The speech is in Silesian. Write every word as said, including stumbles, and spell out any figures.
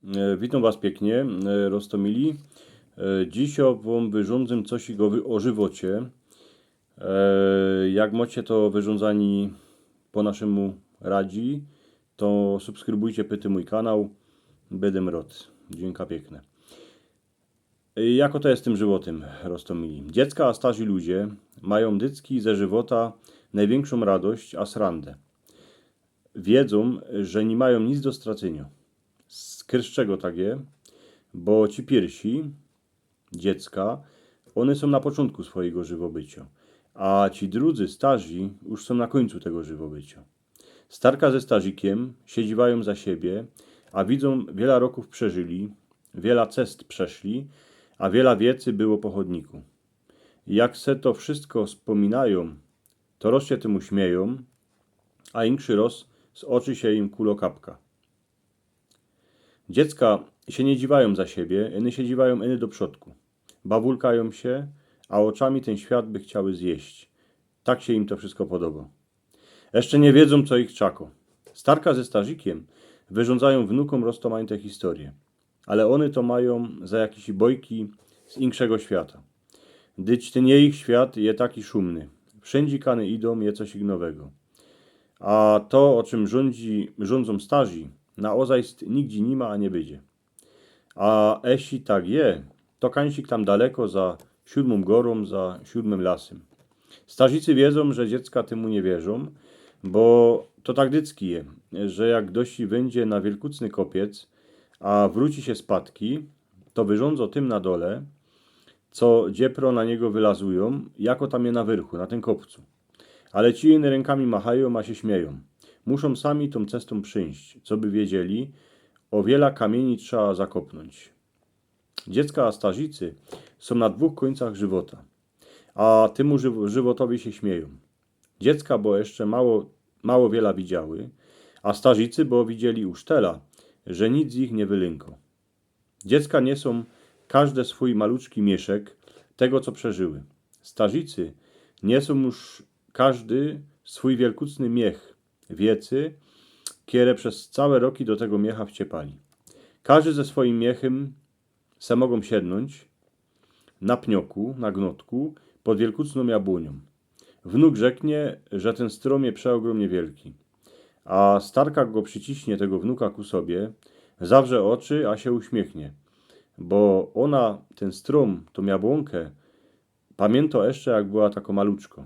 E, witōm was piyknie, e, roztōmili. E, dzisiej wōm wyrządzym coś go wy-, ô żywocie. E, jak mocie to wyrządzanie po naszymu radzi, to subskrybujcie pyty mōj kanał. Bydym rod. Dziynka piykne. E, jako to je z tym żywotym, roztōmili? Dziecka a starzi ludzie majōm dycki ze żywota nojwiynkszōm radość a srandã. Wiedzōm, że niy majōm nic do stracynio. Z kyrz czego tak je? Bo ci piyrsi, dziecka, ône sōm na poczōntku swojigo żywobycio, a ci drudzy, starzi, już sōm na kōńcu tego żywobycio. Starka ze starzikiym siedziwajōm za siebie, a widzōm, wiela rokōw przeżyli, wiela cest przeszli, a wiela wiecy było po chodniku. Jak se to wszystko spōminajōm, to roz sie tymu śmiejōm, a inkszy roz z oczy sie im kulo kapka. Dziecka sie niy dziwajōm za siebie, ône sie dziwajōm ino do przodku. Bawulkajōm sie, a ôczami tyn świat by chciały zjeść. Tak sie im to wszystko podobo. Jeszcze niy wiedzōm, co ich czako. Starka ze starzikiym wyrządzajōm wnukōm roztōmajte historie. Ale ône to majōm za jakiś bojki z inkszego świata. Dyć tyn jejich świat je taki szumny. Wszyndzie kany idōm, je coś nowego. A to, ô czym rządzi, rządzōm starzi, na ôzajst nigdzie niy ma, a niy bydzie. A jeśli tak je, to kańsik tam daleko za siōdmōm gorōm, za siōdmym lasym. Starzicy wiedzōm, że dziecka tymu niy wierzōm, bo to tak dycki je, że jak dość wyjdzie na wielkucny kopiec, a wróci sie spadki, to wyrządzo tym na dole, co dziepro na niego wylazujōm, jako tam je na wyrchu, na tym kopcu. Ale ci ino rynkami machajōm, a sie śmiejōm. Muszōm sami tōm cestōm przińść, co by wiedzieli, ô wiela kamiyni trzeba zakopnōńć. Dziecka a starzicy sōm na dwōch kōńcach żywota, a tymu żyw-, żywotowi sie śmiejōm. Dziecka, bo jeszcze mało, mało wiela widziały, a starzicy, bo widzieli już tela, że nic ich niy wylynko. Dziecka niesōm każde swōj maluczki mieszek tego, co przeżyły. Starzicy niesōm już każdy swōj wielkucny miech wiecy, kere przez cołke roki do tego miecha wciepali. Kożdy ze swojim miechym se mogōm siednōńć na pnioku, na gnotku, pod wielkucnōm jabłōniōm. Wnuk rzeknie, że tyn strōm je przeôgrōmnie wielki. A starka go prziciśnie, tego wnuka, ku sobie, zawrze ôczy, a sie uśmiechnie, bo ôna tyn strōm, tōm jabłōnkã, pamiyntŏ jeszcze, jak była tako maluczko.